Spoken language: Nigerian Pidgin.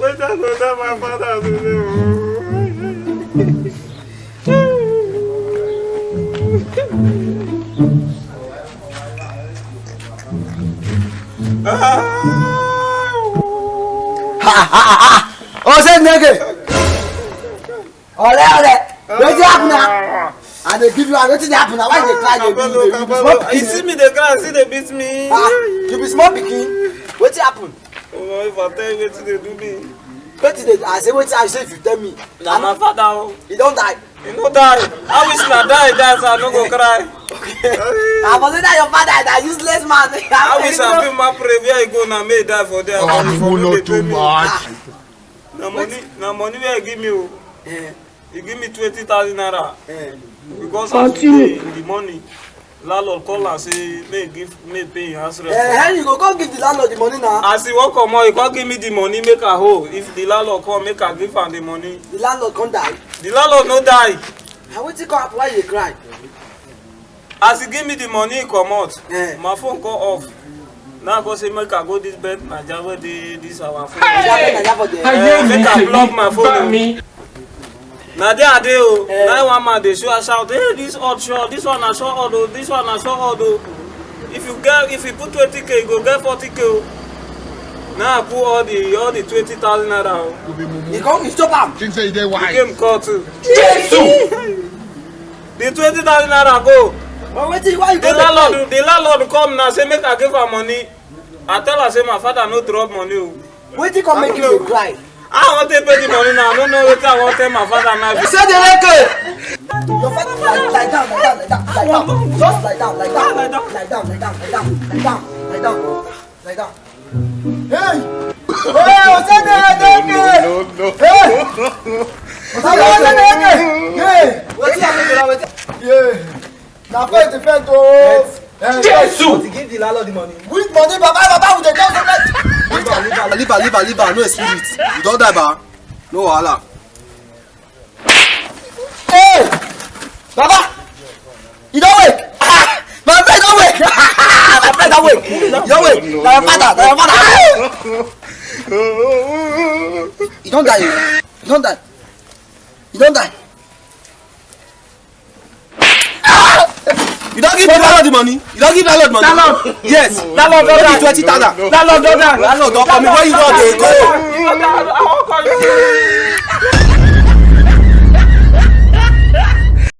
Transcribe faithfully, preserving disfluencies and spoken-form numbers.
Wetin I go tell my father today o? Ose nege. Ole, ole. Wetin happen na? I dey give you, wetin dey happen na? Why you dey cry, dey beat, dey beat? You small pikin. You see me dey cry, still dey beat me. Ah, you be small pikin. Wetin happen? Oh, if I tell you wetin dey do me. Wetin dey, I say wetin, I say if you tell me. Na my father o. He don die. He no die. I wish na die, die, so I no go cry. I for say that your father na useless man. I wish I fit ma pray where he go na, make he die for there. Oh, you know too much. Na money, na money wey he give me o. Eh. He give me twenty thousand naira. Eh. Because as we dey in the morning, landlord call am say make he give, make he pay him house rent. Eh, you go come give the landlord the money now. As he wan comot, he come give me the money make I hold. If the landlord come, make I give am the money. The landlord come die. The landlord no die. Na wetin come happen? Why you dey cry? As he give me the money, he comot. Eh. My phone come off. Now I go say make I go this Bet Naija wey dey this our phone. Naija Bet Naija for there. Eh, make I block my phone o. Na there I dey o. Eh. Now one man dey show, I shout, "Hey, this odd sure, this one na sure odd o, this one na sure odd o." If you get, if you put twenty K, you go get forty K o. Now I put all the, all the twenty thousand naira o. You come, you stop am. Think say you dey wise. The game call too. Jesus! The twenty thousand naira go. But wetin, why you go dey cry? The landlord, the landlord come now, say make I give am money. I tell am say my father no drop money o. Wetin come make you dey cry? I wan take pay the money now. I no know wetin I wan tell my father now. You say the record. Your father lie, lie down, lie down, lie down, lie down. Just lie down, lie down, lie down, lie down, lie down, lie down, lie down, lie down. Hey! Hey, Osede Adeke! No, no, no. Hey! Osede Adeke! Hey! Wetin happen to that? Wetin? Yeah. Na faith defend o. Yes. But he give the landlord the money. Which money, Baba? Baba, we dey talk so much. Leave am, leave am, leave am, leave am, leave am. No spirit. You don die, ba? No wahala. Hey! Baba! You don wake? Ah! My friend don wake! My friend don wake! You don wake? Na your father, na your father. You don die. You don die. You don die. Ah! You don give landlord the money? You don give landlord money? Landlord. Yes. Landlord don die. Twenty thousand. Landlord don die. Landlord don come. Where you don dey go? I wan call you.